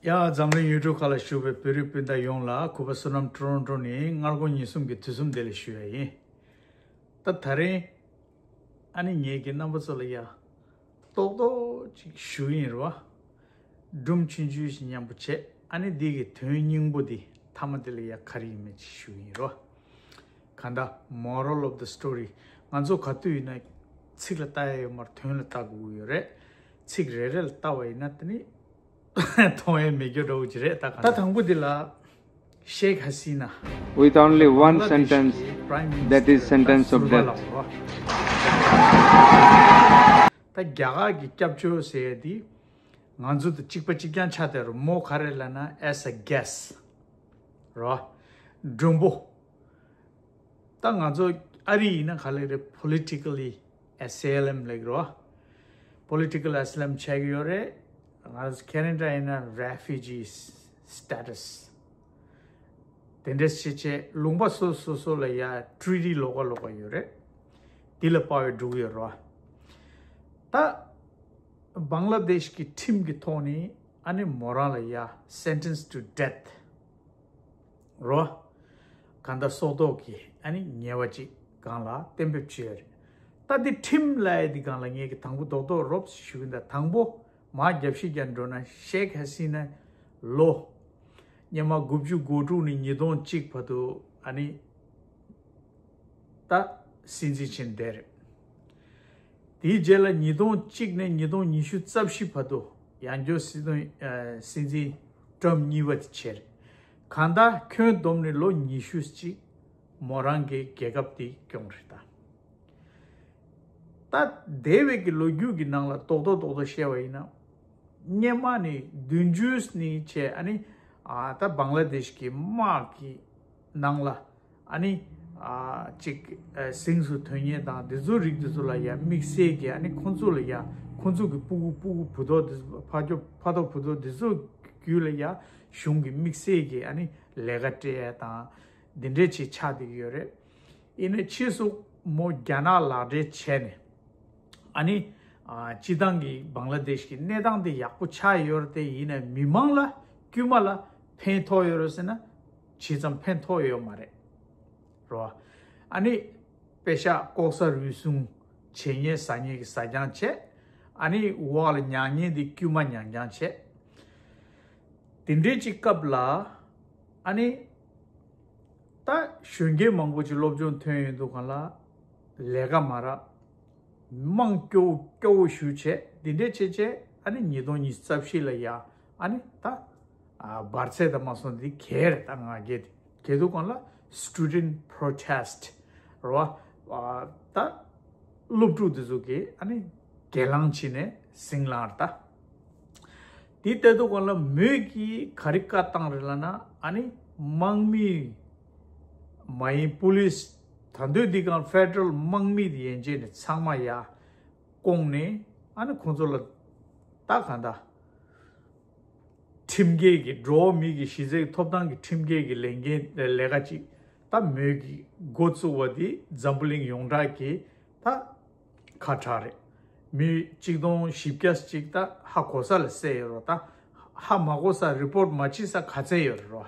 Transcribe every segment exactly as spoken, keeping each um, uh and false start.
ཡ། འཛམ་གླིང་ཡུལ་གྲུ་ཁག་ལ་བཞུགས་པའི་བོད་རིགས་སྤུན་ཟླ་ཡོངས་ལ་གུས་པ་བསོད་ནམས་ཊོ་རོན་ཊོ་ནས་སྔ་དགོང་ཉིན་གསུམ་གྱི་དུས་གསུམ་བདེ་ལེགས་ཞུ་ཡ་ཡིན། ད་ད་རིང་ཨ་ནི་ངེད་ཀྱི་རྣམ་པ་ཚོ་ལ་ཡ་རྡོག་རྡོག་ཅིག་ཞུ་ཡིན་རོ། སྒྲུང་ཆུང་ཆུང་ཞིག་མཉམ་པོ་བྱས། ཨ་ནི་འདི་གི་དོན་སྙིང་པོ་འདི་མཐའ་མ་འདི་ལ་ཡ་ག་རེ་ཡིན་མིན་ཅིག་ཞུ་ཡིན་རོ། གང་ལྟར་moral of the story ང་ཚོ་ག་དུས་ཡིན་ན་ཚིག་ལ་ལྟ་ཡ་ཡོད་མ་རེད། དོན་ལ་ལྟ་དགོས་ཀྱི་ཡོད་རེད། ཚིག་རེ་རེ་ལ་ལྟ་བ་ཡིན་ན་དེ་ནི་མཐོང་ཡས་མེད་རྒྱུ་འདྲ་བོ་ཅིག་རེད། ད་གང་ལྟར། ད་དང་པོ་འདི་ལ་ཤེག་ཧ་སི་ན། With only one sentence, that is sentence of death. ད་རྒྱ་གར་གྱི་སྐྱབས་བཅོལ་ཟེར་ཡས་འདི་ང་ཚོ་དང་གཅིག་པ་གཅིག་རྐྱང་ཆགས་བསྡད་རེད། མོ་ག་རེ་ལབ་ན་as a guest རོ། མགྲོན་པོ། ད་ང་ཚོ་ཨ་རི་ཡིན་ན་ག་ལེ་རེད། Politically asylum ལབ་ཀྱི་རོ། Political asylum བྱས་ཀྱི་ཡོད་རེད། ང་ཚོ་ཁེ་ན་ཌ་ཡིན་ན་refugee status དེ་འདྲས་བྱས་བྱས་ལུང་པ་སོ་སོ་སོ་ལ་ཡ་ཊི་རི་ཊི་ལོགས་ཀ་ལོགས་ཀ་ཡོད་རེད། དེ་ལ་དཔག་པའི་འགྲོ་གི་ཡོད་རེད་བ། ད་བང་ལ་དེཤ་གི་ཁྲིམས་ཀྱི་ཐོག་ནས་ཨ་ནི་མོ་རང་ལ་ཡ་sentence to death རོ། གང་ལྟར་སྲོག་ཐོག་གི་ཨ་ནི་ཉེས་པ་ཅིག་སྒང་ལ་གཏན་འབེབས་བྱས་ཡོད་རེད། ད་འདི་ཁྲིམས་ལབ་ཡ་འདི་སྒང་ལ་ངས་ཀྱི་དང་པོ་རྡོག་རྡོག་རོབ་ཞུ་གི་འདུག་དང་པོ་མར་རྒྱབ་བཤིག་རྒྱག་འགྲོ་ན་ཤེག་ཧ་སི་ན་ལོ་སྔོན་མ་དགུ་བཅུ་གོ་དྲུག་ནས་ཉིས་སྟོང་གཅིག་བར་དུ་ཨ་ནི་ད་སྲིད་འཛིན་བྱས་བསྡད་རེད། དེའི་རྗེས་ལ་ཉིས་སྟོང་གཅིག་ནས་ཉིས་སྟོང་ཉི་ཤུ་རྩ་བཞི་བར་དུ་ཡང་བསྐྱར་སྲིད་དོན་ཨ་སྲིད་འཛིན་ཊྲམ་ཕ་གཉིས་པ་དེ་བྱས་རེད། གང་ལྟར་ཁྱོན་བསྡོམས་ནས་ལོ་ཉི་ཤུ་ཅིག་མོ་རང་གི་རྒྱལ་ཁབ་དེ་སྐྱོང་རེད་ད། ད་འདས་པའི་གི་ལོ་རྒྱུས་ཀྱི་ནང་ལ་རྡོག་རྡོག་རྡོག་རྡོག་བཤད་པ་ཡིན་ན། སྔོན་མ་ནས་བདུན་ཅུ་ནས་བྱས་ཨ་ནི་ཨ་ད་བང་ལ་དེཤ་གི་དམག་གི་ནང་ལ་ཨ་ནི་ཨ་ཅིག་ཨ་གཟེངས་སུ་ཐོན་མཁན་དང་དེ་ཚོ་རིགས་དེ་ཚོ་ལ་ཡ་དམིགས་བསལ་གྱི་ཨ་ནི་ཁོང་ཚོ་ལ་ཡ་ཁོང་ཚོ་གི་སྤུ་གུ་སྤུ་གུ་བུ་ཐོག་དེ་ཚོ་ཕ་ཇོ་ཕ་ཐོག་བུ་ཐོག་དེ་ཚོ་རྒྱུད་ལ་ཡ་གཞུང་གི་དམིགས་བསལ་གྱི་ཨ་ནི་ལས་ཀ་སྤྲད་ཡ་དང་དེ་འདྲས་ཅིག་ཆགས་བསྡད་ཀྱི་ཡོད་རེད། ཡིན་ནའི་ཕྱིས་སུ་མོ་རྒྱ་ནག་ལག་འབྲེལ་བྱས་ནས་ཨ་ནི་ཨ་སྤྱི་བཏང་གི་བང་ལ་དེཤ་གི་གནས་སྟངས་དེ་ཡག་པོ་ཆགས་ཡོད་རེད་དེ། ཡིན་ནའི་མི་མང་ལ་དཀྱུས་མ་ལ་ཕན་ཐོགས་ཡོད་རེད་ཟེར་ན་ཇི་ཙམ་ཕན་ཐོགས་ཡོད་མ་རེད་རོ། ཨ་ནི་པེ་ཤག་ལྐོག་ཟ་རུལ་སུངས་བྱེད་མཁན་ཟ་མཁན་གྱི་ཟ་རྐྱང་བྱས། ཨ་ནི་འོག་ལ་མྱངས་མཁན་དེ་དཀྱུས་མ་མྱངས་རྐྱང་བྱས། དེ་འདྲའི་ཅིག་སྐབས་ལ་ཨ་ནི་ད་གཞོན་སྐྱེས་མང་པོ་ཅིག་སློབ་སྦྱོང་ཐོན་ཡོང་དུས་སྒང་ལ་ལས་ཀ་མ་རག་དམངས་སྐྱོ་བོ་སྐྱོ་བོ་ཞེ་པོ་བྱས། དེ་འདྲས་བྱས་བྱས་ཨ་ནི་ཉིས་སྟོང་ཉི་ཤུ་རྩ་བཞི་ལ་ཡ་ཨ་ནི་ད་ཨ་འབར་རྫས་དང་མ་སོང་དེ་གས་རེད། ད་ང་རྒྱལ་དེ་གས་དུས་སྒང་ལ་student protest རེད་བ། ཨ་ད་སློབ་ཕྲུག་དེ་ཚོ་གིས་ཨ་ནི་གྱེན་ལངས་བྱས་ནས་ཟིང་ལངས་རེད་ད། དེ་ལྟ་དུས་སྒང་ལ་མོས་ཀྱིས་ག་རེ་བཀའ་བཏང་རེད་ལབ་ན། ཨ་ནི་དམག་མི་མ་ཡིན་པུ་ལིས་ད་འདོད་འདི་གང་ཕེ་ཌ་རལ་དམག་མི་དེ་ཡན་ཆད་ནས་ཚང་མ་ཡར་བསྐོངས་ནས་ཨ་ནི་ཁོང་ཚོ་ལ་ད་གང་ལྟར་ཁྲིམས་འགལ་གྱི་འགྲོ་བ་མི་གི་གཞི་རྩའི་ཐོབ་ཐང་གི་ཁྲིམས་འགལ་གྱི་ལས་འགན་ལས་ཀ་ཅིག་ད་མོས་ཀྱིས་འགོ་བཙུགས་པ་དེ་འཛམ་བུ་གླིང་ཡོངས་གྲགས་ཀྱི་ད་ཁ་བྲལ་རེད། མི་གཅིག་སྟོང་བཞི་བརྒྱ་ཅིག་ད་ཧ་གོ་ས་ལ་བསད་ཡོད་རེད། ད་ཧ་མ་གོ་ས་རི་པོར་ཊི་མ་བྱེད་ས་ག་ཚད་ཡོད་རེད་རོ།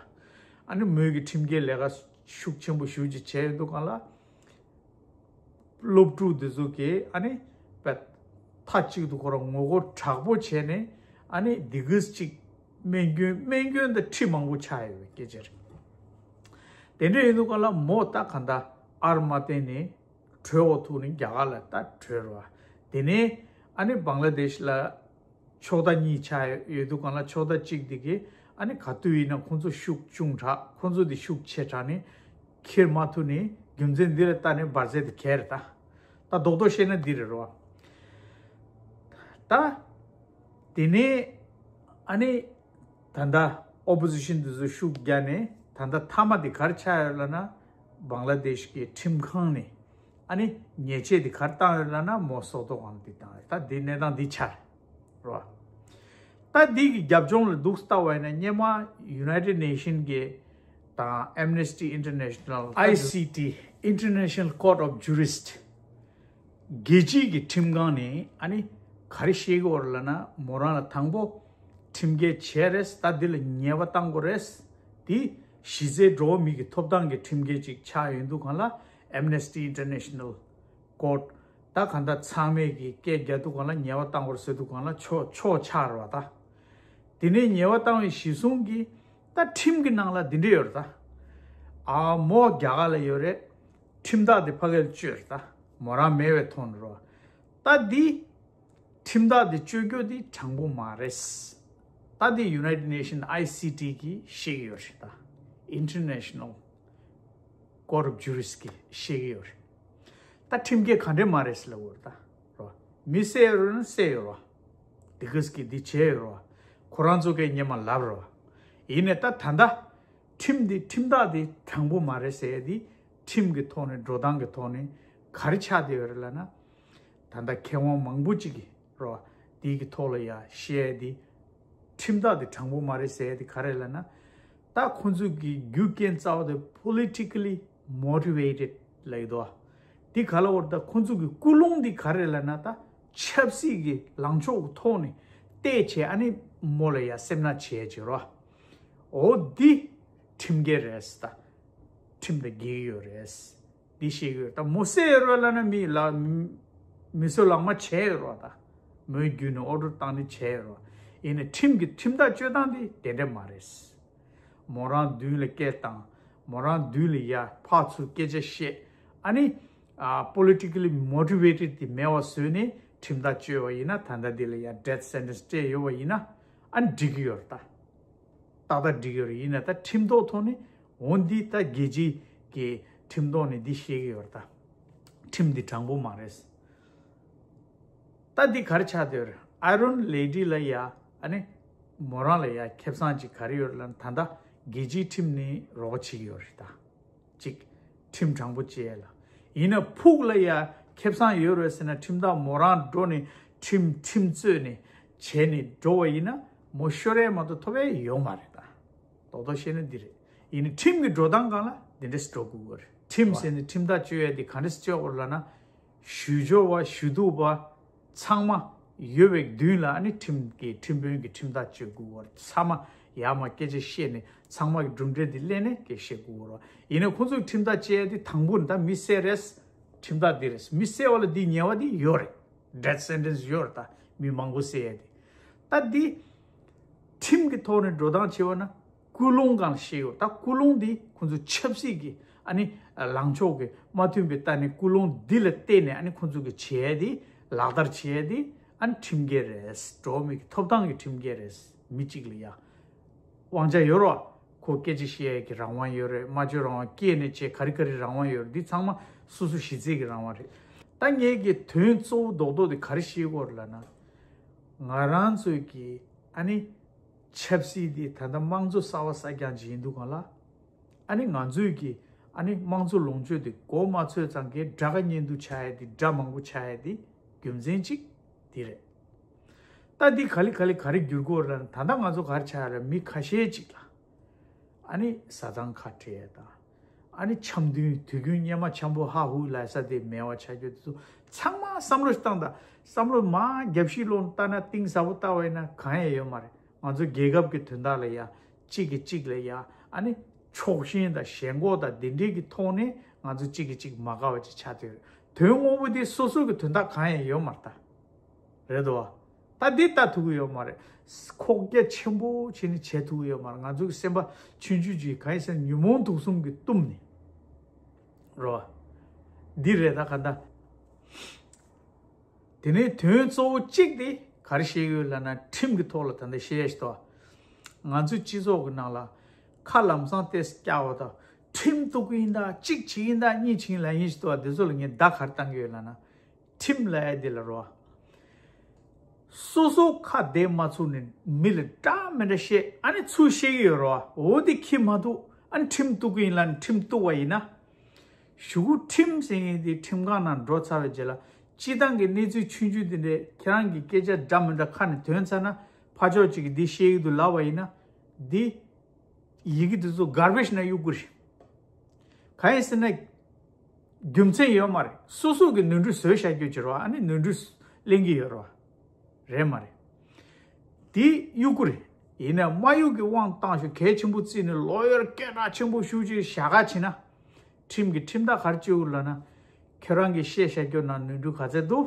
ཨ་ནི་མོས་ཀྱི་ཁྲིམས་འགལ་ལས་ཀ་ཤུགས་ཆེན་པོ་ཞེ་པོ་ཅིག་བྱས་ཡོད་དུས་སྒང་ལ། སློབ་ཕྲུག་འདི་ཚོ་གིས་ཨ་ནི་པད་མཐའ་གཅིག་ཏུ་ཁོ་རང་ངོ་རྒོལ་དྲག་པོ་བྱས་ནས་ཨ་ནི་འདི་གིས་ཅིག་རྨས་སྐྱོན་རྨས་སྐྱོན་དང་ཁྲི་མང་པོ་ཆགས་ཡོད་པའི་སྐད་ཆ་རེད། དེ་འདྲ་ཡིན་དུས་སྒང་ལ་མོ་ད་གང་ལྟར་ཨར་མ་བསྟན་ནས་བྲོས་འོ་ཐུག་ནས་རྒྱ་གར་ལ་ད་བྲོས་རེད་བ། དེ་ནས་ཨ་ནི་བང་ལ་དེཤ་ལ་ཕྱོགས་མཐའ་གཉིས་ཆགས་ཡོད་དུས་སྒང་ལ་ཕྱོགས་མཐའ་གཅིག་དེ་གིས་ཨ་ནི་ག་དུས་ཡིན་ན་ཁོང་ཚོ་ཤུགས་ཆུང་དྲགས། ཁོང་ཚོ་དེ་ཤུགས་ཆེ་དྲགས་ནས་འཁྱེར་མ་ཐུབ་ནས་རྒྱུ་མཚན་འདི་ལ་བལྟས་ནས་འབར་རྫས་དེ་གས་རེད་ད། ད་རྡོག་རྡོག་བཤད་ན་འདི་རེད་རོ། ད་དེ་ནས་ཨ་ནི་ད་ལྟ་ཨོ་པོ་ཟི་ཤན་དེ་ཚོ་ཤུགས་རྒྱག་ནས་ད་ལྟ་མཐའ་མ་དེ་ག་རེ་ཆགས་ཡོད་ལབ་ན། བང་ལ་དེཤ་གི་ཁྲིམས་ཁང་ནས་ཨ་ནི་ཉེས་ཆད་དེ་ག་རེ་བཏང་ཡོད་ལབ་ན། མོ་སྲོག་ཐོག་སྒང་ལ་དེ་བཏང་ཡོད། ད་དེ་གནས་སྟངས་འདི་ཆགས་རེད་རོ། ད་འདི་གི་རྒྱབ་ལྗོངས་ལ་འདུག་ལྟ་བ་ཡིན་ན། སྔོན་མ་United Nation གི་དང་Amnesty International I C T International Court of Jurist རྒྱལ་སྤྱིའི་གི་ཁྲིམས་ཁང་ནས་ཨ་ནི་ག་རེ་བཤད་ཀྱི་ཡོད་རེད་ལབ་ན། མོ་རང་ལ་དང་པོ་ ཁྲིམས་འགལ་བྱས་རེད། ད་འདི་ལ་ཉེས་པ་བཏང་དགོས་རེད། འདི་གཞི་རྩའི་འགྲོ་བ་མི་གི་ཐོབ་ཐང་གི་ཁྲིམས་འགལ་ཅིག་ཆགས་ཡོང་དུས་སྒང་ལ་Amnesty International Court ད་གང་ལྟར་ཚང་མས་ཀྱི་སྐད་རྒྱག་དུས་སྒང་ལ་ཉེས་པ་བཏང་དགོས་རེད་ཟེར་དུས་སྒང་ལ་ཆོག་ཆོག་ཆགས་རེད་བ། ད་དེ་ནས་ཉེས་པ་བཏང་བའི་གཞི་བཟུང་གི་ད་ཁྲིམས་ཀྱི་ནང་ལ་འདི་འདྲ་ཡོད་རེད་ད། ཨ་མོ་རྒྱ་གར་ལ་ཡོད་རེད། ཁྲིམས་ཐག་དེ་ཕ་གིར་གཅོད་རེད་ད། མོ་རང་མེད་པའི་ཐོག་ནས་རེད་བ། ད་འདི་ཁྲིམས་ཐག་དེ་གཅོད་རྒྱུ་དེ་དྲང་པོ་མ་རེད། ད་དེ་United Nations I C J གིས་བཤད་ཀྱི་ཡོད་རེད་ད། International Court of Justice གིས་བཤད་ཀྱི་ཡོད་རེད། ད་ཁྲིམས་འགལ་ག་འདྲས་མ་རེད་ཟེར་ལབ་དགོས་རེད་ད། རོ། མི་བསད་ཡོད་རེད་ན་བསད་ཡོད་རེད་བ། དེ་གིས་ཀྱི་འདི་བྱས་ཡོད་རེད་བ། ཁོ་རང་ཚོ་གིས་སྔོན་མ་ལབ་རེད་བ། ཡིན་ནའི་ད་ད་ལྟ་ཁྲིམས་འདི་ཁྲིམས་ཐག་འདི་དྲང་པོ་མ་རེད་ཟེར་ཡ་འདི་ཁྲིམས་ཀྱི་ཐོག་ནས་འགྲོ་སྟངས་ཀྱི་ཐོག་ནས་ག་རེ་ཆགས་བསྡད་ཡོད་རེད་ལབ་ན། ད་ལྟ་མཁས་དབང་མང་པོ་ཅིག་གིས་རོ། དེའི་གི་ཐོག་ལ་ཡ་བཤད་དེ། ཁྲིམས་ཐག་དེ་དྲང་པོ་མ་རེད་ཟེར་དེ་ག་རེ་ལབ་ན། ད་ཁོང་ཚོ་གི་རྒྱུ་རྐྱེན་རྩ་བ་དེ་politically motivated ལབ་ཀྱི་འདུག་བ། དེ་ག་ལ་བར་ད་ཁོང་ཚོ་གི་ཀུན་སློང་དེ་ག་རེ་ལབ་ན། ད་ཆབ་སྲིད་ཀྱི་ལངས་ཕྱོགས་ཀྱི་ཐོག་ནས་བལྟས་བྱས་ཨ་ནི་མོ་ལ་ཡ་སེམས་ནག་བྱས་བྱས་རོ། འོ་འདི་ཁྲིམས་འགལ་རེད་ད། ཁྲིམས་དང་འགལ་གྱི་ཡོད་རེད། འདི་ཤེས་ཀྱི་ཡོད། ད་མོ་བསད་ཡོད་རེད་ལབ་ན་མི་ལ་མི་གསོད་ལག་དམར་བྱས་ཡོད་རེད་ད། མོའི་བརྒྱུད་ནས་ཨོ་ཌར་བཏང་ནས་བྱས་ཡོད་རེད། ཡིན་ནའི་ཁྲིམས་ཀྱི་ཁྲིམས་ཐག་གཅོད་སྟངས་འདི་དེ་འདྲ་མ་རེད། མོ་རང་མདུན་ལ་སྐད་བཏང་། མོ་རང་མདུན་ལ་ཡ་ཕར་ཚུར་སྐད་ཆ་བཤད། ཨ་ནི་ཨ་politically motivated དེ་མེད་པ་བཟོས་ནས་ཁྲིམས་ཐག་གཅོད་པ་ཡིན་ན། ད་ལྟ་འདི་ལ་ཡ་death sentence སྤྲད་ཡོད་པ་ཡིན་ན་ཨ་ནི་འགྲིག་གི་ཡོད་རེད་ད། ཏག་ཏག་འགྲིག་ཡོད་རེད། ཡིན་ན་ད་ཁྲིམས་ཐོག་ཐོག་ནས་འོ་འདི་ད་རྒྱལ་སྤྱིའི་གི་ཁྲིམས་ཐོག་ནས་འདི་བཤད་ཀྱི་ཡོད་རེད་ད། ཁྲིམས་འདི་དྲང་པོ་མ་རེད། ད་འདི་ག་རེ་ཆགས་བསྡད་ཡོད་རེད། ཨ་རོན་ལེ་ཌི་ལ་ཡ་ཨ་ནི་མོ་རང་ལ་ཡ་ཁེ་བཟང་ཅིག་ག་རེ་ཡོད་རེད་ལབ་ན། ད་ལྟ་རྒྱལ་སྤྱིའི་ཁྲིམས་ནས་རོགས་བྱེད་ཀྱི་ཡོད་རེད་ད། གཅིག་ཁྲིམས་དྲང་པོ་བྱས་ལ། ཡིན་ན་ཕུགས་ལ་ཡ་ཁེ་བཟང་ཡོད་རེད་ཟེར་ན། ཁྲིམས་ཐག་མོ་རང་འགྲོ་ནས་ཁྲིམས་ཁྲིམས་རྩོད་ནས་བྱས་ནས་འགྲོ་བ་ཡིན་ན་མོ་ཤོར་ཡས་མ་གཏོགས་ཐོབ་ཡས་ཡོད་མ་རེད་ད། རྡོག་རྡོག་བཤད་ན་འདི་རེད། ཡིན་ན་ཁྲིམས་ཀྱི་འགྲོ་སྟངས་སྒང་ལ་འདི་འདྲས་འགྲོ་དགོས་ཀྱི་རེད། ཁྲིམས་ཟེར་ནས་ཁྲིམས་ཐག་གཅོད་ཡས་འདི་ག་འདྲས་གཅོད་དགོས་ལབ་ན། ཞུ་སྦྱོར་བ་ཞུ་གཏུག་པ་ཚང་མ་ཡོད་པའི་མདུན་ལ་ཨ་ནི་ཁྲིམས་ཀྱི་ཁྲིམས་དཔོན་གྱི་ཁྲིམས་ཐག་གཅོད་དགོས་པར་ཚང་མ་ཡར་མར་སྐད་ཆ་བཤད་ནས་ཚང་མ་གི་གྲུབ་འབྲས་འདི་ལེན་ནས་སྐད་བཤད་དགོས་པར། ཡིན་ནའི་ཁོང་ཚོས་ཁྲིམས་ཐག་བཅད་དེ་དང་པོ་ནི་ད་མི་བསད་རེད། ཁྲིམས་ཐག་འདི་རེད། མི་བསད་པ་ལ་འདི་ཉེས་པ་འདི་ཡོད་རེད། death sentence ཡོད་རེད། ད་མི་མང་པོ་བསད་ཡས་དེ། ད་འདི་ཁྲིམས་ཀྱི་ཐོག་ནས་འགྲོ་སྟངས་བྱས་པ་ན། ཀུན་སློང་སྒང་ལ་བཤད་ཡོད། ད་ཀུན་སློང་འདི་ཁོང་ཚོ་ཆབ་སྲིད་ཀྱི་ཨ་ནི་ལངས་ཕྱོགས་ཀྱི་མ་མཐུན་པའི་ལྟ་ནས་ཀུན་སློང་འདི་ལ་བརྟེན་ནས་ཨ་ནི་ཁོང་ཚོ་གི་བྱས་ཏེ་ལག་བསྟར་བྱས་ཏེ་ཨ་ནི་ཁྲིམས་འགལ་རེད། འགྲོ་བ་མི་གི་ཐོབ་ཐང་གི་ཁྲིམས་འགལ་རེད། མི་གཅིག་ལ་ཡ་དབང་ཆ་ཡོད་རོགས། ཁོ་སྐད་ཆ་བཤད་ཡས་ཀྱི་རང་དབང་ཡོད་རེད། སྨྲ་བརྗོད་རང་དབང་སྐྱེས་ནས་བྱས་ག་རེ་ག་རེ་རང་དབང་ཡོད་རེད། འདི་ཚང་མ་སོ་སོ་གཞི་རྩའི་གི་རང་དབང་རེད། ད་ངས་ཀྱི་དོན་གཙོ་བོ་རྡོག་རྡོག་དེ་ག་རེ་བཤད་ཀྱི་ཡོད་རེད་ལབ་ན། ང་རང་ཚོའི་གི་ཨ་ནི་ཆབ་སྲིད་དེ་ད་ལྟ་དམངས་གཙོ་གསར་པ་གསར་རྐྱང་ཅིག་ཡིན་དུས་སྒང་ལ། ཨ་ནི་ང་ཚོའི་གི་ཨ་ནི་དམངས་གཙོ་ལོངས་སྤྱོད་དེ་མགོ་མ་ཚོས་ཙང་གི་དགྲ་དགའ་གཉེན་སྡུག་ཆགས་ཡས་དེ། དགྲ་མང་པོ་ཆགས་ཡས་དེ་རྒྱུ་མཚན་གཅིག་དེ་རེད། ད་འདི་ག་ལེ་ག་ལེ་ག་རེ་འགྱུར་དགོས་རེད་ལབ་ན། ད་ལྟ་ང་ཚོ་ག་རེ་ཆགས་ཡོད་རེད། མི་ཁ་ཤས་ཅིག་ལ་ཨ་ནི་བཟའ་ཚང་ཁ་བྲལ་ཡས་དང་། ཨ་ནི་འཆམ་མཐུན་དུས་རྒྱུན་སྔོན་མ་འཆམ་པོ་ཧ་ཧུ་ལབ་ས་དེ་མེད་པ་ཆགས་རྒྱུ་དེ་ཚོ་ཚང་མ་བསམ་བློ་ཞིག་བཏང་དང་། བསམ་བློ་མར་རྒྱབ་བཤིག་ལོག་ལྟ་ན་གཏིང་ཟབ་པོ་ལྟ་བ་ཡིན་ན་གང་ཡང་ཡོད་མ་རེད། ང་ཚོ་རྒྱལ་ཁབ་ཀྱི་དོན་དག་ལ་ཡ་གཅིག་གིས་གཅིག་ལ་ཡ་ཨ་ནི་ཕྱོགས་ཞེན་དང་ཞེན་ཁོག་དང་འདི་འདྲའི་གི་ཐོག་ནས་ང་ཚོ་གཅིག་གིས་གཅིག་མ་དགའ་བ་ཅིག་ཆགས་བསྡད་ཡོད་རེད། དོན་དངོས་པོ་དེ་སོ་སོ་གི་དོན་དག་གང་ཡང་ཡོད་མ་རེད་ད། རེད་དོ། ད་འདི་ལྟ་ཐུབ་ཀྱི་ཡོད་མ་རེད། ཁོག་རྒྱ་ཆེན་པོ་བྱས་ནས་བྱེད་ཐུབ་ཀྱི་ཡོད་མ་རེད། ང་ཚོ་གི་སེམས་པ་ཆུང་ཆུང་ཅིག་གང་ཡིན་ཟེར་ན་ཉོན་མོངས་དུག་གསུམ་གྱིས་བཏུམས་ནས། རོ། འདི་རེད་ད་ག་ད། དེ་ནས་དོན་གཙོ་བོ་གཅིག་དེ་ག་རེ་བཤད་ཀྱི་ཡོད་ལབ་ན། ཁྲིམས་ཀྱི་ཐོག་ལ་ད་ལྟ་བཤད་ཡ་ཞིག་འདུག་ང་ཚོའི་སྤྱི་ཚོགས་ཀྱི་ནང་ལ་ཁ་ལམ་སང་ཏོག་ཙམ་བཀྱག་པ་དང་། ཁྲིམས་གཏུག་གི་ཡིན་ད། གཅིག་བྱེད་ཀྱི་ཡིན་ད། གཉིས་བྱེད་ཀྱི་ཡིན་ལབ་ཡ་ཞིག་འདུག་དེ་ཚོ་ལ་ངས་བརྡ་ག་རེ་བཏང་གི་ཡོད་ལབ་ན། ཁྲིམས་ལབ་ཡ་དེ་ལ་རོ། སོ་སོ་ཁ་བདེ་མ་ཚུགས་ནས་མི་ལ་འདྲ་མི་འདྲ་བཤད། ཨ་ནི་ཚུར་བཤད་ཀྱི་ཡོད་རེད་བ། འོ་དེ་ཁྱི་མ་ཐུག་ཨ་ནི་ཁྲིམས་གཏུག་གི་ཡིན་ལབ་ནས་ཁྲིམས་གཏུག་པ་ཡིན་ན། གཞུག་གུ་ཁྲིམས་ཟེར་མཁན་དེ་ཁྲིམས་ཁང་ནང་འགྲོ་ཚར་བའི་རྗེས་ལ། སྤྱིར་བཏང་གི་གནས་ཚུལ་ཆུང་ཆུང་དེ་འདྲས་ཁྱེད་རང་གི་སྐད་ཆ་འདྲ་མི་འདྲ་ཁ་ནས་ཐོན་ཚར་ན། ཕར་ཕྱོགས་གཅིག་གིས་འདི་བཤད་ཀྱི་འདུག་ལབ་པ་ཡིན་ན། འདི་ཡི་གེ་དེ་ཚོ་གར་བེཇ་ནང་གཡུག་དགོས་རེད། གང་ཡིན་ཟེར་ན། རྒྱུ་མཚན་ཡོད་མ་རེད། སོ་སོ་གི་ནོར་འཁྲུལ་བཟོས་བཞག་རྒྱུ་ཅིག་རེད་བ། ཨ་ནི་ནོར་འཁྲུལ་གླེང་གི་ཡོད་རེད་བ། རེད་མ་རེད། དེ་གཡུག་དགོས་རེད། ཡིན་ན་དམར་གཡུག་གི་དབང་བཏང་ཞུ་གལ་ཆེན་པོ་བརྩིས་ནས་ལོ་ཡར་སྐད་གྲགས་ཆེན་པོ་ཞུ་ཅིག་བཞག་ག་ཕྱིན་ན། ཁྲིམས་ཀྱི་ཁྲིམས་ཐག་ག་རེ་གཅོད་དགོས་ལབ་ན། ཁྱོད་རང་གིས་བཤད་བཤད་རྒྱུ་ན་ནོར་འཁྲུལ་ག་ཚད་འདུག་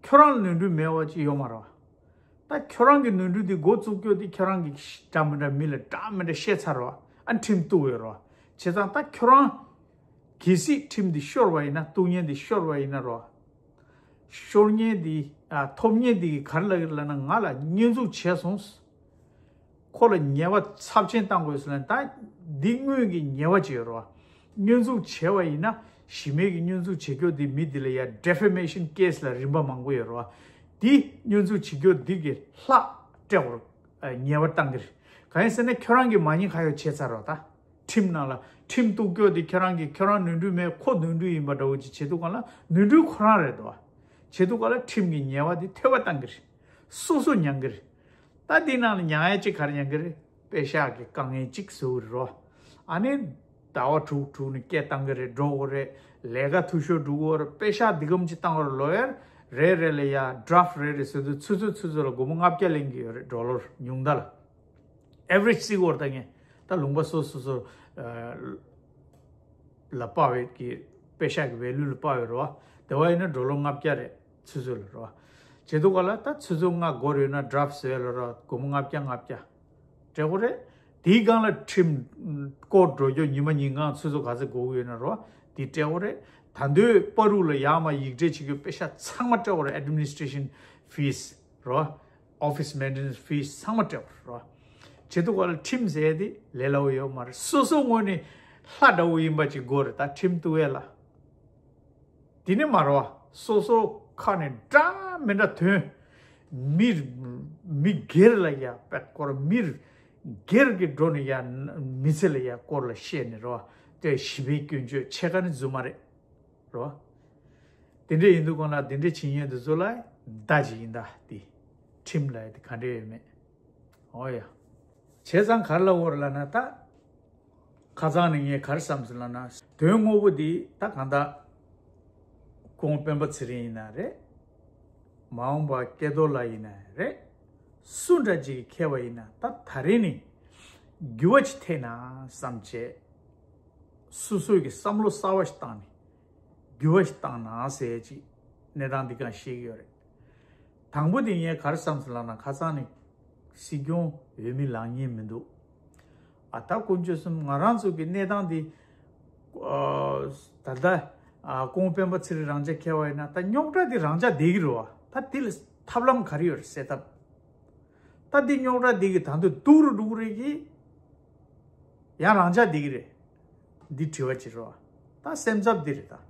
ཁྱོད་རང་ལ་ནོར་འཁྲུལ་མེད་པ་ཅིག་ཡོད་མ་རེད་བ། ད་ཁྱོད་རང་གི་ནོར་འཁྲུལ་དེ་འགོ་བཙུགས་རྒྱུ་དེ་ཁྱོད་རང་གིས་འདྲ་མི་འདྲ་མི་ལ་འདྲ་མི་འདྲ་བཤད་ཚར་བ་ཨ་ཁྲིམས་གཏུགས་ཡོད་རེད་བ། བྱས་ཙང་ད་ཁྱོད་རང་གལ་སྲིད་ཁྲིམས་འདི་ཤོར་བ་ཡིན་ན་གཏུག་མཁན་འདི་ཤོར་བ་ཡིན་ན་རེད་བ། ཤོར་མཁན་འདི་ཨ་ཐོབ་མཁན་འདི་གིས་ག་རེ་ལབ་ཀྱི་རེད་ལབ་ན་ང་ལ་བསྙོན་འཛུགས་བྱས་སོང་། ཁོ་ལ་ཉེས་པ་ཚབས་ཆེན་བཏང་དགོས་ཟེར་ན་ད་འདི་དངོས་ཀྱི་ཉེས་པ་ཅིག་ཡོད་རེད་བ། བསྙོན་འཛུགས་བྱས་པ་ཡིན་ན་གཞི་མེད་ཀྱི་བསྙོན་འཛུགས་བྱེད་རྒྱུ་འདི་མི་འདི་ལ་ཡ་defamation case ལ་རིམ་པ་མང་པོ་ཡོད་རེད་བ། འདི་བསྙོན་འཛུགས་བྱེད་རྒྱུ་འདི་གི་ལྷག་སྤྲད་དགོས་རེད། ཉེས་པ་བཏང་གི་རེད། གང་ཡིན་ཟེར་ན་ཁྱོད་རང་གི་མ་ཉེས་ཁ་གཡོག་བྱས་ཚར་རེད་བ་ད། ཁྲིམས་ནང་ལ་ཁྲིམས་གཏུག་རྒྱུ་དེ་ཁྱོད་རང་གིས་ཁྱོད་རང་ནོར་འཁྲུལ་མེད་ཁོ་ནོར་འཁྲུལ་ཡིན་པ་འདྲ་བོ་ཅིག་བྱེད་དུས་གང་ལ་ནོར་འཁྲུལ་ཁོ་རང་རེད་དོ། བྱེད་དུས་གང་ལ་ཁྲིམས་ཀྱི་ཉེས་པ་དེ་ཐོལ་པ་བཏང་གི་རེད། སོ་སོ་མྱང་གི་རེད། ད་དེའི་ནང་ལ་མྱང་ཡ་གཅིག་ག་རེ་མྱང་གི་རེད། པེ་ཤག་གི་དཀའ་ངལ་གཅིག་བཟོ་གི་རེད་རོ། ཨ་ནི་ཟླ་བ་དྲུག་དྲུག་ནས་སྐད་བཏང་གི་རེད། འགྲོ་དགོས་རེད། ལས་ཀ་འཐུས་ཤོར་འགྲོ་གི་རེད། པེ་ཤག་འདི་གམ་གཅིག་བཏང་བར་ལོ་ཡར་རེ་རེ་ལ་ཡ་draft རེ་རེ་བཟོ་དུས་ཆུ་ཚོད་ཆུ་ཚོད་ལ་སྒོར་མོ་ལྔ་བརྒྱ་ལེན་གི་ཡོད་རེད། ཌོ་ལར་ཉུང་མཐའ་ལ། average བརྩི་དགོས་རེད་ད་ངས། ད་ལུང་པ་སོ་སོ་སོ་ལ་དཔག་པའི་གི་པེ་ཤག་གི་value ལ་དཔག་པའི་རེད་བ། དེ་བ་ཡིན་ན་ཌོ་ལར་ལྔ་བརྒྱ་རེད་ཆུ་ཚོད་ལ་རེད་བ། བྱེད་དུས་ག་ལ་ད་ཆུ་ཚོད་ལྔ་འགོར་ཡོད་ན་draft བཟོས་ལ་རེད་བ། སྒོར་མོ་ལྔ་བརྒྱ་ལྔ་བརྒྱ་སྤྲད་དགོས་རེད། དེའི་སྒང་ལ་ཁྲིམས་བསྐོར་འགྲོ་རྒྱུ་ཉི་མ་ཉིན་གང་ཆུ་ཚོད་ག་ཚོད་འགོར་གི་ཡོད་ན་རེད་བ། དེ་སྤྲད་དགོས་རེད། ད་དུང་བར་དུ་ལ་ཡར་མར་ཡིག་ཕྲད་བྱེད་རྒྱུ་པེ་ཤག་ཚང་མ་སྤྲད་དགོས་རེད། administration fees རེད་བ། office maintenance fees ཚང་མ་སྤྲད་པ་རེད། བྱེད་དུས་ག་ལ་ཁྲིམས་ཟེར་ཡ་དེ་ལས་སླ་བོ་ཡོད་མ་རེད། སོ་སོ་ངོས་ནས་ལྷ་འདྲ་བོ་ཡིན་པ་ཅིག་དགོས་རེད་ད་ཁྲིམས་གཏུག་ཡ་ལ། དེ་ནི་མ་རེད་བ། སོ་སོ་ཁ་ནས་འདྲ་མི་འདྲ་ཐོན། མི་མི་སྒེར་ལ་ཡ་པད་སྐོར་མི་སྒེར་གྱི་འགྲོ་ནས་ཡ་མི་ཚེ་ལ་ཡ་སྐོར་ལ་བཤད་ནས་རེད་བ། དེ་ཞི་བའི་སྐྱོན་བརྗོད་ཆེ་ཁ་ནི་རྫུན་མ་རེད། རོ། དེ་འདྲས་ཡིན་དུས་གང་ལ་དེ་འདྲས་བྱེད་མཁན་དེ་ཚོ་ལ་མདའ་ཅིག་ཡིན་ད་དེ། ཁྲིམས་ལ་དེ་ག་འདྲས་ཡོད་མེད། འོ་ཡ། བྱས་ཙང་ག་རེ་ལབ་དགོས་རེད་ལབ་ན་ད། ཁ་སང་ནས་ངས་ག་རེ་བསམ་སོང་ལབ་ན། དོན་དངོས་པོ་འདི་ད་གང་ལྟར། སྐུ་ངོ་སྤེན་པ་ཚེ་རིང་ཡིན་ན་རེད། མ་འོངས་པ་སྐལ་རྡོར་ལགས་ཡིན་ན་རེད། སུ་འདྲ་ཅིག་གིས་ཁྱེར་བ་ཡིན་ན་ད་ད་རེས་ནས་འགྱུར་བ་ཅིག་ཐེབས་ན་བསམ་བྱས། སོ་སོའི་གི་བསམ་བློ་གསར་བ་ཞིག་བཏང་ནས། འགྱུར་བ་ཞིག་བཏང་ན་ཟེར་ཅིག་གནས་སྟངས་འདི་གང་ཤེས་ཀྱི་ཡོད་རེད། དང་པོ་དེ་ངས་ག་རེ་བསམ་སོང་ལབ་ན་ཁ་སང་ནས་སྲིད་སྐྱོང་འོས་མི་ལངས་ཉེན་མི་འདུག་ཨ་ད་དཀོན་མཆོག་གསུམ་ང་རང་ཚོ་གི་གནས་སྟངས་འདི་ཨ་ད་ལྟ་ཨ་སྐུ་ངོ་སྤེན་པ་ཚེ་རིང་རང་འཇགས་འཁེལ་བ་ཡིན་ན་ད་རྙོག་དྲ་འདི་རང་འཇགས་བསྡད་ཀྱི་རེད་བ། ད་འདི་ལ་ཐབས་ལམ་ག་རེ་ཡོད་རེད་སེལ་ཐབས། ད་འདི་རྙོག་དྲ་འདི་གི་ད་དུང་སྡུག་རུ་འགྲོ་གི་རེད་གི། ཡང་རང་འཇགས་འདི་གི་རེད། འདི་དྲི་བ་ཅིག་རེད་བ། ད་སེམས་འཚབ་འདི་རེད་ད།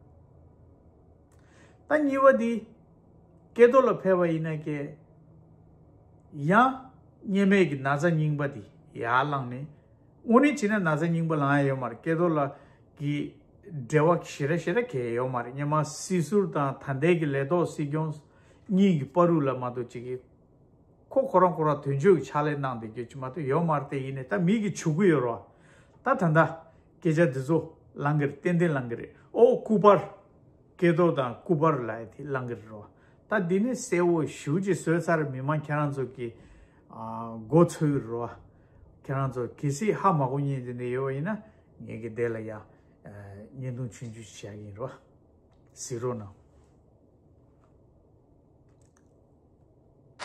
ད་གཉིས་པ་འདི། སྐལ་རྡོར་ལགས་ཕེབས་པ་ཡིན་ན་ཀྱེ། ཡང་། སྔོན་མའི་གི་ན་ཚ་རྙིང་པ་འདི་ཡར་ལངས་ནས། དངོས་གནས་བྱས་ན་ན་ཚ་རྙིང་པ་ལངས་ཡ་ཡོད་མ་རེད། སྐལ་རྡོར་ལགས་ཀྱི་འབྲེལ་བ་ཞེ་དྲག་ཞེ་དྲག་གང་ཡང་ཡོད་མ་རེད། སྔོན་མ་སྲིད་ཟུར་དང་ད་ལྟའི་གི་ལས་ཐོག་སྲིད་སྐྱོང་གཉིས་ཀྱི་བར་དུ་ལ་མ་གཏོགས་ཅིག་གི་ཁོ་ཁོ་རང་ཁོ་རང་དོན་གཅོད་ཀྱི་ཕྱག་ལས་གནང་བསྡད་རྒྱུ་ཅིག་མ་གཏོགས་ཡོད་མ་རེད། དེ་ཡིན་ནའི་ད་མི་གིས་ཞུ་གི་ཡོད་རེད་བ། ད་ད་ལྟ་སྐད་ཆ་འདི་ཚོ་ལངས་ཀྱི་རེད། ཏན་ཏན་ལངས་ཀྱི་རེད། ཨོ་སྐུ་པར། སྐལ་རྡོར་དང་སྐུ་པར་ལབ་ཡ་དེ་ལངས་ཀྱི་རེད་བ། ད་འདི་ནི་གསལ་བོ་ཞེ་པོ་ཅིག་བཟོས་ཚར། མི་མང་ཁྱེད་རང་ཚོ་གི་ཨ་མགོ་ཚོས་ཀྱི་རེད་བ། ཁྱེད་རང་ཚོ་གལ་སྲིད་ཧ་མ་གོ་མཁན་དེ་འདྲ་ཡོད་པ་ཡིན་ན་ངེད་ཀྱི་དེ་ལ་ཡ་ཨ་བརྙན་ཐུང་ཆུང་ཆུང་ཞིག་བཞག་གི་ཡིན་རེད་བ། གཟིགས་རོགས་གནང་།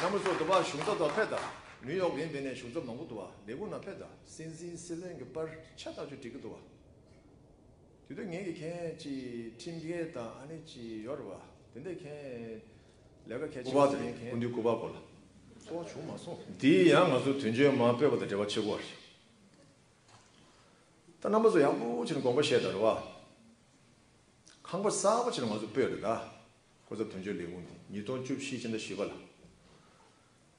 རྣམ་པ་ཚོ་འདི་བར་གཞུང་ཚབ་དུ་ཕེབས་དང་། ནིའུ་ཡོག་ཡིན་པའི་ནས་གཞུང་ཚབ་མང་པོ་འདུག་བ། ལས་ཁུངས་ནང་ཕེབས་དང་། སྲིད་འཛིན་སྲིད་བློན་གྱི་པར་ཆ་ལྟ་ཆུ་འགྲིག་གི་འདུག་བ། དེ་དུས་ངས་ཀྱི་མཁན་ཅིག་ཁྲིམས་འགལ་དང་ཨ་ནི་ཅིག་ཡོད་རེད་བ། དེ་འདྲ་མཁན་ལས་ཀ་གལ་ཆེན་པོ་ཡིན་མཁན། སྐུ་མདུན་སྐུ་པར་སྐོར་ལ་གསལ་བོ་བྱུང་མ་སོང་། འདི་ཡང་ང་ཚོ་དོན་གཅོད་མ་སྤོས་པ་དང་འབྲེལ་བ་ཆེ་གོ་རེད། ད་རྣམ་པ་ཚོ་ཡག་པོ་བྱས་ནས་དགོངས་པ་བཞེས་དང་རེད་བ། ཁང་པ་གསར་པ་ཅིག་ལ་ང་ཚོ་སྤོས་རེད་ད། སྐུ་ཚབ་དོན་གཅོད་ལས་ཁུངས་འདི་ཉིས་སྟོང་བཅུ་བཞི་ཕྱི་ཟླ་བཞི་པ་ལ།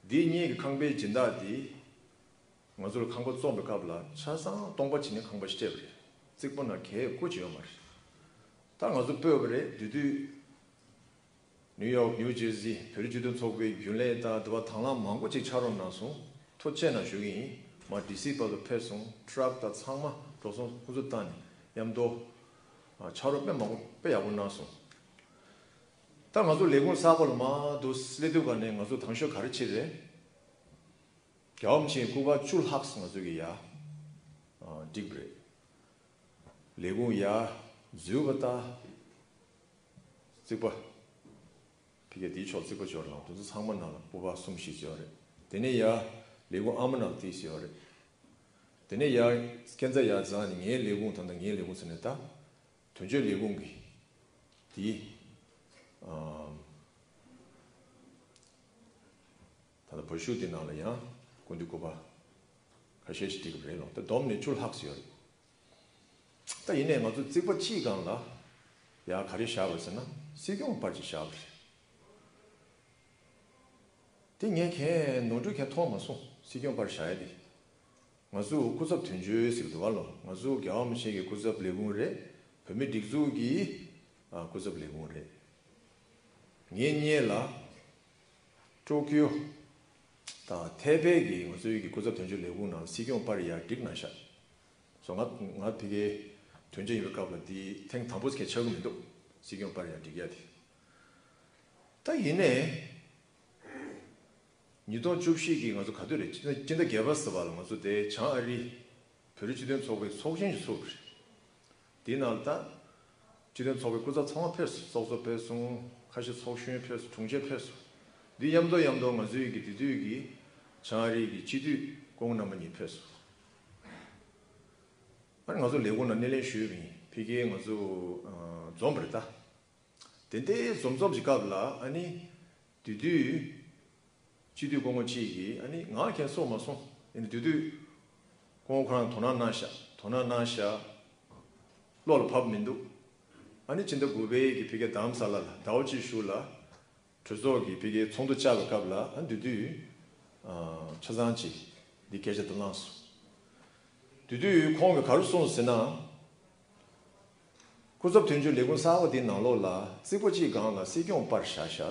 འདི་གཉིས་ཀྱི་ཁང་པའི་སྦྱིན་བདག་འདི། ང་ཚོ་ལ་ཁང་པ་བཙོངས་པའི་སྐབས་ལ་ཆ་ཚང་སྟོང་པ་བྱིན་ནས་ཁང་པ་ཞིག་སྤྲད་པ་རེད། རྩིག་པ་ནང་གས་ཀོ་ཅིག་ཡོད་མ་རེད། ད་ང་ཚོ་སྤོས་པ་རེད། དེ་དུས་ནིའུ་ཡོག་ནིའུ་ཇར་སི་བོད་རིགས་སྤྱི་མཐུན་ཚོགས་པའི་རྒྱུན་ལས་དང་དེ་པར་དང་བླངས་མང་པོ་ཅིག་ཕྱག་རོགས་གནང་སོང་། ཐུགས་རྗེ་ཆེ་གནང་ཞུ་གི་ཡིན། མར་ཌི་སི་བར་དུ་ཕེབས་སོང་། ཊྲག་དང་ཚང་མ་འགྲོ་སོང་ཁོང་ཚོ་བཏང་ནས་མཉམ་དུ་ཨ་ཕྱག་རོགས་དཔེ་མང་པོ་དཔེ་ཡག་པོ་གནང་སོང་། ད་ང་ཚོ་ལས་ཁུངས་གསར་པ་ལ་མར་འདུག་སླེབས་དུས་ག་ནས་ང་ཚོ་དང་ཤོས་ག་རེ་བྱེད་རེད། རྒྱལ་བ་རིན་པོ་ཆེའི་སྐུ་པར་བཅུ་ལྷག་ཙམ་ང་ཚོ་གི་ཡ་བསྒྲིགས་པ་རེད། ལས་ཁུངས་ཡར་འཛུལ་བ་དང་རྩིག་པ་ཕ་གི་དེའི་ཕྱོགས་རྩིག་པ་འབྱོར་ལངས། དེ་ཚོ་ཚང་མ་ནང་ལ་སྤོ་བ་གསུམ་བཞི་ཡོད་རེད། དེ་ནས་ཡར་ལས་ཁུངས་ཨ་མ་ནང་ལ་ཏོག་ཙམ་ཡོད་རེད། དེ་ནས་ཡར་སྐས་འཛེག་ཡར་འཛེགས་ནས་ངའི་ལས་ཁུངས་ད་ལྟ་ངའི་ལས་ཁུངས་ཟེར་ནས་ད་དོན་གཅོད་ལས་ཁུངས་ཀྱི་དེའི་ཨམ། ད་ལྟ་བ་ཤུ་དེ་ནང་ལ་ཡང་སྐུ་མདུན་སྐུ་པར་ཁ་ཤས་ཤིག་བསྒྲིགས་པ་རེད་ལོ། ད་བསྡོམས་ནས་བཅུ་ལྷག་ཙམ་ཡོད་རེད། ད་ཡིན་ནའི་ང་ཚོ་རྩིག་པ་གཅིག་སྒང་ལ་ཡང་ག་རེ་བཞག་པ་རེད་ཟེར་ན་སྲིད་སྐྱོང་པར་ཅིག་བཞག་པ་རེད། དེ་ངས་གས་ནོར་འཁྲུལ་གས་མཐོང་མ་སོང་། སྲིད་སྐྱོང་པར་བཞག་ཡ་དེ། ང་ཚོ་སྐུ་ཚབ་དོན་གཅོད་ཟེར་གི་འདུག་བ་ལོ། ང་ཚོ་རྒྱལ་བ་རིན་པོ་ཆེ་གི་སྐུ་ཚབ་ལས་ཁུངས་རེད། བོད་མིའི་སྒྲིག་འཛུགས་ཀྱི་ཨ་སྐུ་ཚབ་ལས་ཁུངས་རེད། ངེད་གཉིས་ལ་ཀྲོ་ཀིའོ་དང་ཐའེ་པེ་གི་ང་ཚོའི་གི་སྐུ་ཚབ་དོན་གཅོད་ལས་ཁུངས་ནང་སྲིད་སྐྱོང་པར་ཡར་བསྒྲིགས་གནང་ཤག་སོ་ང་ང་ཕ་གིའི་དོན་གཅོད་ཡིན་པའི་སྐབས་ལ་འདི་ཐེངས་དང་པོ་གས་ཆགས་ཀྱི་མི་འདུག་སྲིད་སྐྱོང་པར་ཡར་བསྒྲིགས་ཡ་དེ། ད་ཡིན་ནའི། ཉིས་སྟོང་བཅུ་བཞི་གི་ང་ཚོ་ག་དུས་རེད། སྤྱི་ཟླ་བརྒྱད་པ་ཟེར་བ་ལ་ང་ཚོ་དེ་བྱང་ཨ་རི་བོད་རིགས་སྤྱི་མཐུན་ཚོགས་པའི་ཚོགས་ཆེན་ཞིག་ཚུགས་པ་རེད། དེའི་ནང་ལ་ད་སྤྱི་མཐུན་ཚོགས་པའི་སྐུ་ཚབ་ཚང་མ་ཕེབས་སོང་། ཚོགས་གཙོ་ཕེབས་སོང་། ཁ་ཤས་ཚོགས་གཞོན་ཕེབས་སོང་། དྲུང་ཆེ་ཕེབས་སོང་། འདི་མཉམ་དུ་མཉམ་དུ་ང་ཚོའི་གི་དེ་དུས་ཀྱི་བྱང་ཨ་རི་གི་སྤྱི་འཐུས་སྐུ་ངོ་རྣམ་པ་གཉིས་ཕེབས་སོང་། ཨ་ནི་ང་ཚོ་ལས་ཁུངས་ནང་སྣེ་ལེན་ཞུས་པ་ཡིན། ཕ་གིའི་ང་ཚོ་འཛོམས་པ་རེད་ད། དེ་འདྲའི་འཛོམས་འཛོམས་ཀྱི་སྐབས་ལ་ཨ་ནི་དེ་དུས་སྤྱི་འཐུས་སྐུ་ངོ་གཅིག་གིས་ཨ་ནི་ང་གས་གསུངས་མ་སོང་། ཡིན་ནའི་དེ་དུས་སྐུ་ངོ་ཁོ་རང་དོ་སྣང་གནང་ཤག་དོ་སྣང་གནང་ཤག་བློ་ལ་བབས་མི་འདུག་ཨ་ནི་ཕྱི་ཟླ་དགུ་པའི་གི་ཕ་གིའི་རྡ་རམ་ས་ལ་ལ་ཟླ་བ་གཅིག་གཞུག་ལ་གྲོས་ཚོགས་ཀྱི་ཕ་གིའི་ཚོགས་འདུ་བཅར་བའི་སྐབས་ལ་ཨ་དེ་དུས་ཨ་ཆ་ཚང་གཅིག་འདི་སྐད་ཆ་དེ་གནང་སོང་། དེ་དུས་ཁོང་གིས་ག་རེ་གསུངས་ཟེར་ན། སྐུ་ཚབ་དོན་གཅོད་ལས་ཁུངས་གསར་པ་དེའི་ནང་ལོགས་ལ་རྩིག་པ་གཅིག་སྒང་ལ་སྲིད་སྐྱོང་པར་བཞག་ཤག་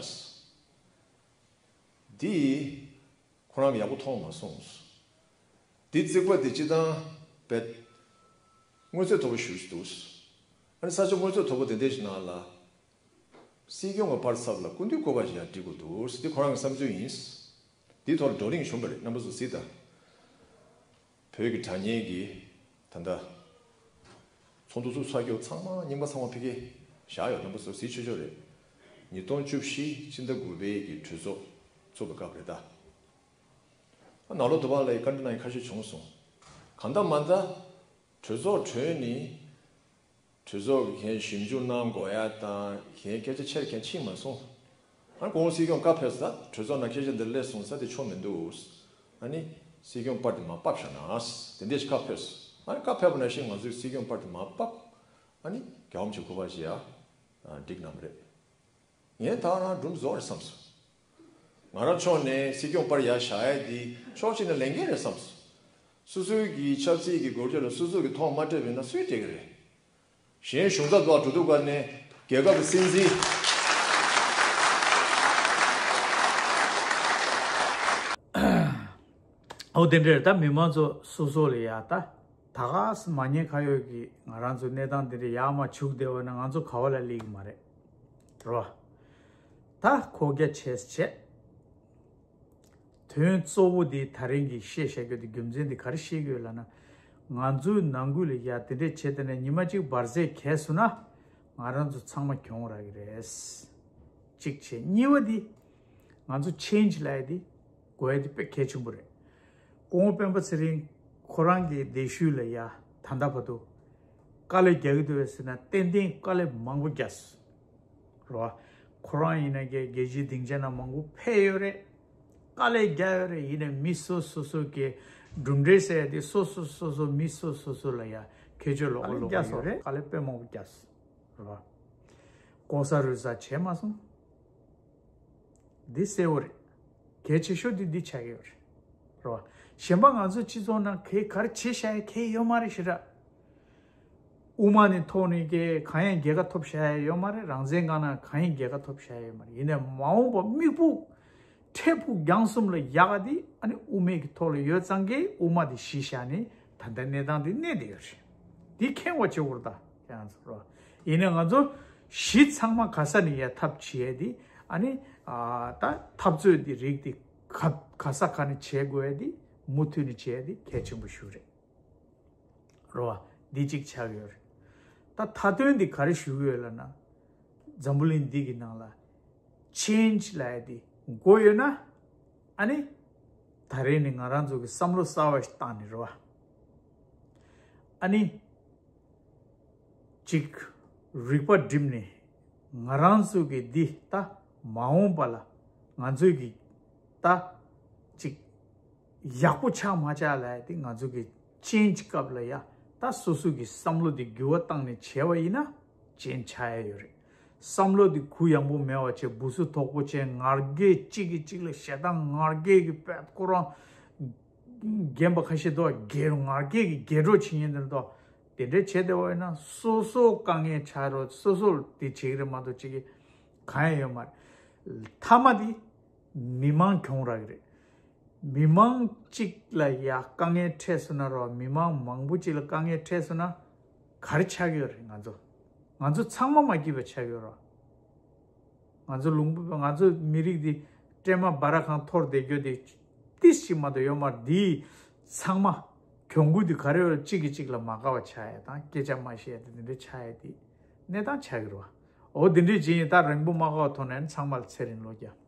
འདི་ཁོ་རང་གིས་ཡག་པོ་མཐོང་མ་སོང་། འདི་རྩིག་པ་འདི་སྤྱིར་བཏང་བེད་མངོན་ཚད་མཐོ་པོ་ཞེ་པོ་ཞིག་འདུག་ཨ་ནི་ས་ཆ་མངོན་ཚད་མཐོ་པོ་དེ་འདྲ་ཞིག་ནང་ལ་སྲིད་སྐྱོང་གི་པར་ཚབ་ལ་སྐུ་མདུན་སྐུ་པར་ཞིག་ཡང་བསྒྲིག་དགོས་འདུག་འདི་ཁོ་རང་གི་བསམ་ཚུལ་ཡིན། འདིའི་ཐོག་ལ་བགྲོ་གླེང་བྱུང་བ་རེད། རྣམ་པ་ཚོ་གཟིགས་དང་། བོད་ཀྱི་དྲ་བརྙན་གྱི་ད་ལྟ་ཚོགས་འདུ་ཚོགས་ཚར་རྒྱུ་ཚང་མ་རྙིང་པ་ཚང་མ་ཕ་གིར་བཞག་ཡོད། རྣམ་པ་ཚོ་གཟིགས་ཆོག་ཆོག་རེད། ཉིས་སྟོང་བཅུ་བཞི་ཕྱི་ཟླ་དགུ་པའི་གི་གྲོས་ཚོགས་ཚུགས་པའི་སྐབས་རེད་ད། ནང་ལོགས་དུ་བ་ལ་བཀའ་འདྲི་གནང་ཡ་ཁ་ཤས་བྱུང་སོང་། གང་ལྟར་མ་ལྟར་གྲོས་ཚོགས་གྲོལ་ནས། གྲོས་ཚོགས་ཀྱི་གན་ཞིབ་འཇུག་གནང་དགོས་ཡ་དང་གན་སྐད་ཆ་ཆེར་གན་ཕྱིན་མ་སོང་། ཨ་ནི་གོང་སྲིད་སྐྱོང་བཀའ་ཕེབས་ས་གྲོས་ཚོགས་ནང་སྐད་ཆ་འདི་སླེབས་སོང་ས་དེ་ཆོག་མི་འདུག་ཨ་ནི་སྲིད་སྐྱོང་པར་དེ་མར་ཕབ་བཞག་ན། དེ་འདྲས་ཞིག་བཀའ་ཕེབས་སོང་། ཨ་ནི་བཀའ་ཕེབས་པ་ནང་བཞིན་ང་ཚོས་སྲིད་སྐྱོང་པར་དེ་མར་ཕབ། ཨ་ནི་རྒྱལ་བ་རིན་པོ་ཆེ་སྐུ་པར་ཞིག་ཡ་བསྒྲིགས་གནང་བ་རེད། ངས་ད་རང་སྒྲུང་བཟོ་རེད་བསམ་སོང་། ང་རང་ཕྱོགས་ནས་སྲིད་སྐྱོང་པར་ཡར་བཞག་ཡས་འདི་ཕྱོགས་གཅིག་ནས་ལས་འགན་རེད་བསམ་སོང་། སོ་སོའི་གི་ཆབ་སྲིད་ཀྱི་སྒོ་ཁྱོད་ལ་སོ་སོ་གི་ཐོག་མ་སྤྲད་པ་ཡིན་ན་སུས་སྤྲད་ཀྱི་རེད། གཞན་གཞུང་ཚབ་ཐོག་འགྲོ་དུས་ག་ནས་རྒྱལ་ཁབ་ཀྱི་སྲིད་འཛིན། ཨོ་དེ་འདྲ་རེད། ད་མི་མང་ཚོ་སོ་སོ་ལ་ཡ་ད་ད་ག་སེ་མ་ཉེས་ཁ་གཡོག་གི་ང་རང་ཚོའི་གནས་སྟངས་དེ་འདྲ་ཡར་མར་བྱུག་བསྡད་པ་ན་ང་ཚོ་ག་བ་ལ་སླེབས་ཀྱི་མ་རེད། རོ། ད་ཁོག་རྒྱ་ཆེ་ཆེ། དོན་གཙོ་བོ་འདི་ད་རིང་གི་བཤད་བཤད་རྒྱུ་འདི་རྒྱུ་མཚན་འདི་ག་རེ་བཤད་ཀྱི་ཡོད་ལབ་ན། ང་ཚོའི་ནང་ཁུལ་ལ་ཡ་དེ་འདྲས་བྱས་ཏེ་ནས་ཉི་མ་གཅིག་འབར་རྫས་གས་སོང་ན། ང་རང་ཚོ་ཚང་མ་གྱོང་རག་གི་རེད། གཅིག་བྱས། གཉིས་པ་འདི། ང་ཚོ་ཆེན་ཇི་ལབ་ཡ་འདི་དགོས་ཡ་འདི་དཔེ་གལ་ཆེན་པོ་རེད། སྐུ་ངོ་སྤེན་པ་ཚེ་རིང་ཁོ་རང་གི་སྡེ་ཤུལ་ལ་ཡ་ད་ལྟ་བར་དུ་དཀའ་ལས་རྒྱག་གི་འདུག་བས་ཟེར་ན་ཏན་ཏན་དཀའ་ལས་མང་པོ་རྒྱག་སོང་། རོ། ཁོ་རང་ཡིན་ན་རྒྱལ་རྒྱལ་སྤྱིའི་སྡིངས་ཆ་ནང་མང་པོ་ཕེབས་ཡོད་རེད། དཀའ་ལས་རྒྱག་ཡོད་རེད། ཡིན་ནའི་མི་སོ་སོ་སོ་གི་གྲུབ་འབྲས་ཟེར་ཡ་དེ་སོ་སོ་སོ་སོ་མི་སོ་སོ་སོ་ལ་ཡ་ཁྱད་ཆོས་ལོག་ལོག་རྒྱག་ཡོད་རེད། དཀའ་ལས་དཔེ་མང་པོ་རྒྱག་སོང་། རོ། ལྐོག་ཟ་རུལ་ཟ་བྱས་མ་སོང་། འདི་གསལ་བོ་རེད། གལ་ཆེ་ཤོས་འདི་འདི་ཆགས་ཀྱི་ཡོད་རེད། རེད་བ། གཞན་པ་ང་ཚོ་སྤྱི་ཚོགས་ནང་གལ་ག་རེ་བྱེད་བཞག་ཡ་གལ་ཡོད་མ་རེད་ཞེ་དྲག་དབུ་མ་ནས་ཐོག་ནས་གལ་གང་ཡང་རྒྱལ་ཁ་ཐོབ་བཞག་ཡ་ཡོད་མ་རེད། རང་བཙན་སྒང་ནས་གང་ཡང་རྒྱལ་ཁ་ཐོབ་བཞག་ཡ་ཡོད་མ་རེད། ཡིན་ནའི་མ་འོངས་པ་དམིགས་ཕུགས་འཕྲལ་ཕུགས་རྒྱང་གསུམ་ལ་ཡག་ག་དེ་ཨ་ནི་དབུ་མའི་གི་ཐོག་ལ་ཡོད་ཙང་གི་དབུ་མ་དེ་གཞི་བཞག་ནས་ད་ལྟ་གནས་སྟངས་དེ་གནས་བསྡད་ཡོད་རེད། དེ་མཁྱེན་པ་བྱེད་དགོས་རེད་ད་ཁྱེད་རང་ཚོ་རོ། ཡིན་ནའི་ང་ཚོ་གཞི་ཚང་མ་ག་ས་ནས་ཡ་ཐབས་བྱེད་ཡ་དེ་ཨ་ནི་ཨ་ད་འཐབ་རྩོད་དེ་རིགས་དེ་ག་ག་ས་ག་ནས་བྱེད་དགོས་ཡ་དེ་ མུ་མཐུད་ནས་བྱས་ཏེ་གལ་ཆེན་པོ་ཞིག་རེད། རེད་བ། འདི་གཅིག་ཆགས་ཡོད་རེད། ད་མཐའ་དོན་འདི་ག་རེ་ཞུ་གི་ཡོད་ལབ་ན། འཛམ་བུ་གླིང་འདི་གི་ནང་ལ་ཆེན་ཇི་ལབ་ཡ་འདི་དགོས་ཡོད་ན། ཨ་ནི་ད་རེས་ནས་ང་རང་ཚོ་གི་བསམ་བློ་གསར་བ་ཞིག་བཏང་ནས་རེད་བ། ཨ་ནི་ཅིག་རིག་པ་བསྒྲིམས་ནས་ང་རང་ཚོ་གི་འདི་ད་མ་འོངས་པ་ལ་ང་ཚོས་གི་ད་ཅིག་ཡག་པོ་ཆགས་མ་ཆགས་ལབ་ཡ་དེ་ང་ཚོ་གི་ཆེན་ཇི་སྐབས་ལ་ཡ་ད་སོ་སོ་གི་བསམ་བློ་དེ་འགྱུར་བ་བཏང་ནས་བྱས་པ་ཡིན་ན་ཆེན་ཇི་ཆགས་ཡ་ཡོད་རེད། བསམ་བློ་དེ་གུ་ཡངས་པོ་མེད་པ་བྱས་སྦུ་སུ་དོག་པོ་བྱས་ང་རྒྱལ་གཅིག་གིས་གཅིག་ལ་ཞེ་སྡང་ང་རྒྱལ་གི་བེད་ཁོ་རང་རྒན་པ་ཁ་ཤས་འདུག་རྒྱལ་ང་རྒྱལ་གི་རྒྱལ་གྲོགས་བྱེད་མཁན་དེ་འདུག་དེ་འདྲའི་བྱས་བསྡད་པ་ཡིན་ན་སོ་སོ་དཀའ་ངལ་ཆགས་རོགས་སོ་སོ་དེ་བྱེད་ཀྱི་རེད་མ་གཏོགས་བྱེད་ཀྱི་གང་ཡང་ཡོད་མ་རེད། མཐའ་མ་དེ་མི་མང་གྱོང་རག་གི་རེད། མི་མང་གཅིག་ལ་ཡ་དཀའ་ངལ་འཕྲད་སོང་ན་རོགས་མི་མང་མང་པོ་གཅིག་ལ་དཀའ་ངལ་འཕྲད་སོང་ན་ག་རེ་ཆགས་ཀྱི་ཡོད་རེད། ང་ཚོ་ང་ཚོ་ཚང་མ་མ་སྐྱིད་པ་ཆགས་ཀྱི་ཡོད་རོགས། ང་ཚོ་ལུང་པ་ང་ཚོ་མི་རིགས་འདི་སྲན་མ་སྦ་ར་ཁང་འཐོར་བསྡད་རྒྱུ་དེ་ཏིས་ཞིག་མ་གཏོགས་ཡོད་མ་རེད། འདི་ཚང་མ་གྱོང་གུད་འདི་ག་རེ་ཡོད་རེད། གཅིག་གིས་གཅིག་ལ་མ་དགའ་བ་ཆགས་ཡ་དང་སྐད་ཆ་མ་བཤད་ཡ་དེ་འདི་འདྲ་ཆགས་ཡ་དེ་གནས་སྟངས་ཆགས་ཀྱི་རེད་བ། འོ་འདི་འདྲའི་རྗེས་ཡིན་ད་རིང་པོ་མ་དགའ་བ་ཐོག་ནས་ཚང་མ་ལ་ཚེ་རིང་ལོ་བརྒྱ།